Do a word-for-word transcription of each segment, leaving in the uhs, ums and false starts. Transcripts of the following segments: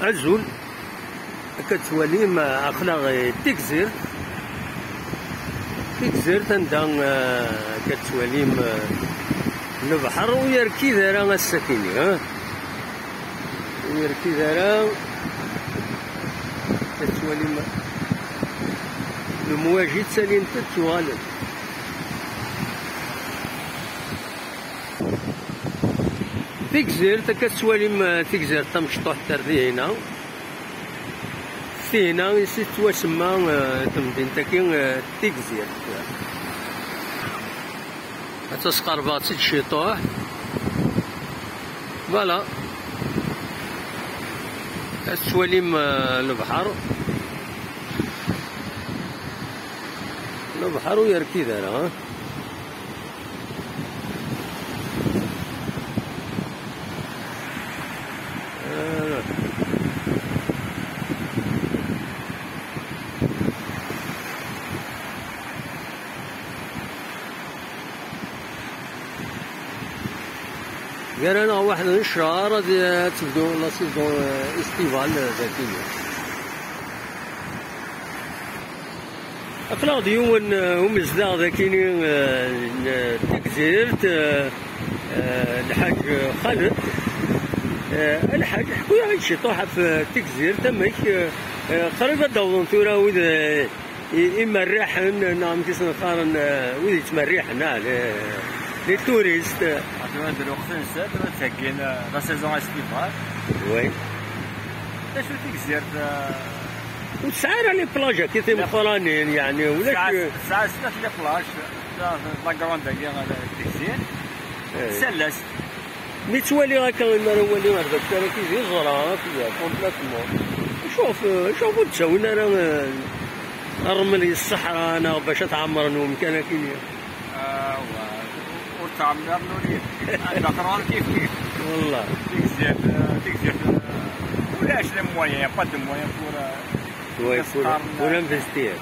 Azul. Akka tettwalim, eh, aql-aɣ, eh, Tigzirt. Tigzirt anda, eh, akka tettwalim, eh, lebḥer ur yerkid ara ass-akini, eh? Ur yerkid ara. Akka tettwalim lemwaji ttalint-d, ttuɣalent. Tigzirt, akka tettwalim, eh, tigzirt tamecṭuḥt ar tihina. Tihina i s-tettwasemma, eh, temdint-agi, eh, Tigzirt. Ad tt-sqerbeɣ-tt-id ciṭuḥ. Voilà. Ad tettwalim, eh, lebḥer. Lebḥer ur yerkid ara, eh? Gar-aneɣ waḥed n ccṛeɛ ad, ad tebdu la saison, euh, estivale, euh, dagi. Aql-aɣ d yiwen, eh, umezdaɣ dagini, eh, n Tigzirt, eh, eh, Lḥaǧ Xaled. Eh, Lḥaǧ, ḥku-yaɣ-d ciṭuḥ ɣef, eh, Tigzirt, amek, eh, eh, qrib ad d-awḍen tura wid, eh, i-, imerriḥen, neɣ amek i sen-qqaren, eh, wid yettmerriḥen, ah, les, les touristes. Tura d lweqt-nsen, tura ttheggin, eh, la saison estivale. Oui. D acu Tigzirt, eh, Ur tesɛi ara les plages-agi timeqqranin, yeɛni ulac. Tesɛa, tesɛa snat les plages, la, la grande-agi, Tigzirt. Eh. Tallast. Mi ttwaliɣ akka, mi ara waliɣ ar dagi, ara k-, d iẓra, akka, complètement. Acuɣef, acuɣef ur d-ttawin ara, eh, ṛṛmel i ṣṣeḥra, neɣ bac ad t-ɛemmren wemkan akkin-nni? Ah, wa-, ur ttɛemmiren ur yif. Anda qrun kif kif. Wallah. Tigzirt, eh, Tigzirt, eh, ulac les moyens, y a pas de moyens pour, eh, ouais, pour, pour investir.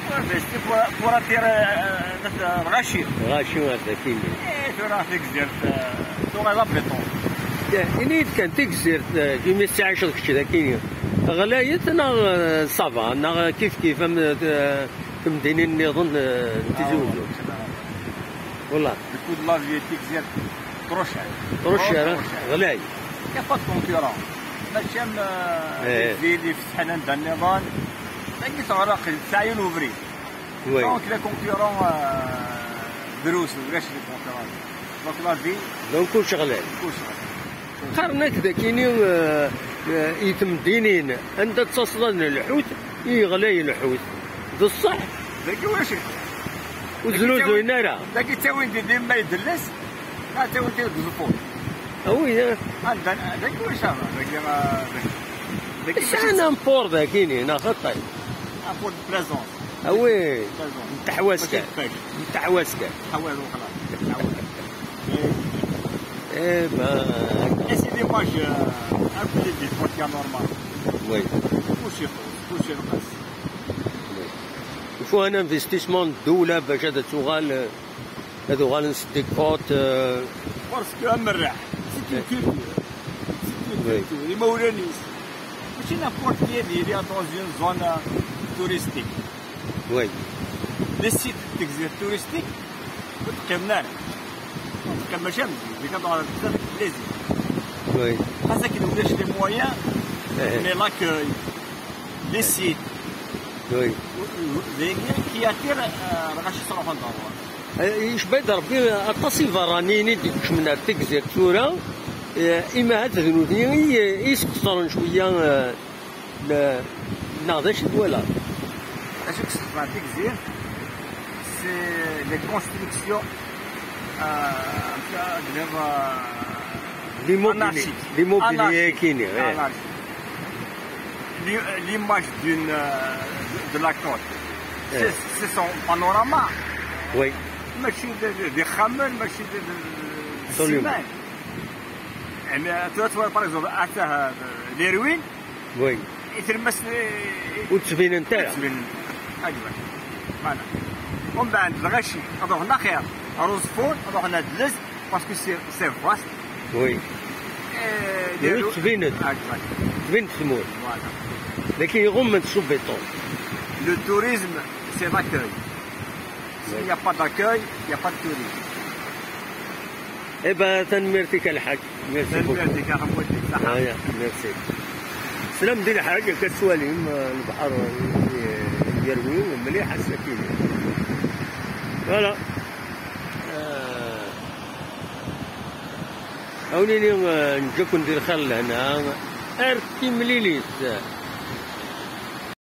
Pour investir, pour, pour attirer, eh, lɣaci. Lɣaci, ɣer dagi-nni. Eh, tura Tigzirt, eh, tuɣal abéton. Ini-yi-d kan, Tigzirt, eh, imi tettɛiceḍ kečč dagi-nni, ɣlayet neɣ, eh, ça va, neɣ kif kif am, eh, temdinin nniḍen, eh, n Tizi Uzzu. Ah, ouais. Wallah. Le coût de la vie est exagéré. Trop cher. Trop cher, hein? Trop cher. غلاي. Il y a pas de concurrent. Mačči am, euh, eh, les îles ifetḥen anda nniḍen. Dagi teɣreq, tesɛa yiwen ubrid. Oui. Donc les concurrents, euh, drus, ulac les concurrents. Donc la vie. Donc كلش غلاي. كلش غلاي. Qqaren-ak dagini, eh, eh, i temdinin, anda d taṣḍa n lḥut, i yeɣlay lḥut. D ṣṣeḥ? Dagi ulac lḥut. Ur znuzuyen ara. Dagi ttawin-d dima idles, neɣ ttawin-d deg uẓeffun. Ah oui, eh. Anda, dagi ulac ara, dagi, eh, dagi. Sɛan un port dagini, neɣ xaṭi? Un port de plaisance. Ah oui. Plaisance. N teḥwaska. Mačči d pêche. N teḥwaska. Teḥwaska, xaṭi. Teḥwaska. Eh ben. Et c'est des plages, euh, un peu des portières normales. Oui. Kulci, kulci rxis. Oui. Il faut un investissement n ddewla bac ad tuɣal, ad uɣalen s des côtes, euh. Parce que amerreḥ, c'est une culture. C'est une culture. Oui. Imawlan-is. Mačči n'importe qui ad yili dans une zone, euh, touristique. Oui. Les sites de touristique, ur teqqimeḍ ara. Ur teqqimeḍ mačči am zik, zik ad uɣalen bzaf n plaisir. Oui. Xas akken ulac les moyens, eh, mais l'accueil, les sites, oui, dagi qui attire, euh, lɣaci ttruḥun ɣer ɣur-s. Eh, icba-d Rebbi aṭas iberraniyen i d-ikecmen ar Tigzirt tura, eh, ima ahat d nutni i, i yesqeṣren cwiya, eh, Le-, neɣ d acu i twalaḍ? Acu i yesxedmen Tigzirt, c'est les constructions, euh, amek ara d-tiniḍ, euh, l'immobilier, anarchiques. L'immobilier anarchiques, akini, eh. Anarchiques. L'i-, l'image d'une, euh, de, de la côte. Eh. C'est, c'est son panorama. Oui. Mačči d, d, d ixxamen, mačči d, d, d, d, absolument, ssiman. Yeɛni, tura twalaḍ, par exemple, atah, euh, les ruines, oui, i tlemmast, eh, ur ttbinent ara. Ur ttbinent. Ɛeǧbent. Voilà. Umbeɛd, lɣaci, ad ruḥen axir ɣer uẓeffun, ad ruḥen ad dles, parce que c'est, c'est vaste. Oui. Tbin-d tmurt. Voilà. Daki iɣummen s ubiṭun. Le tourisme, c'est l'accueil. S'il n'y a pas d'accueil, il n'y a pas de tourisme. Eh ben, tanemmirt-ik a lḥaǧ. Merci beaucoup. Tanemmirt-ik a Ḥemmu. Ah, ya, merci. Slam di lḥaǧ, akka tettwalim, eh, lebḥer, eh, yerwi mliḥ ass-agi. Voilà. Eh, awnini, eh, nǧa-ken di lxir lehna. Ar timlilit.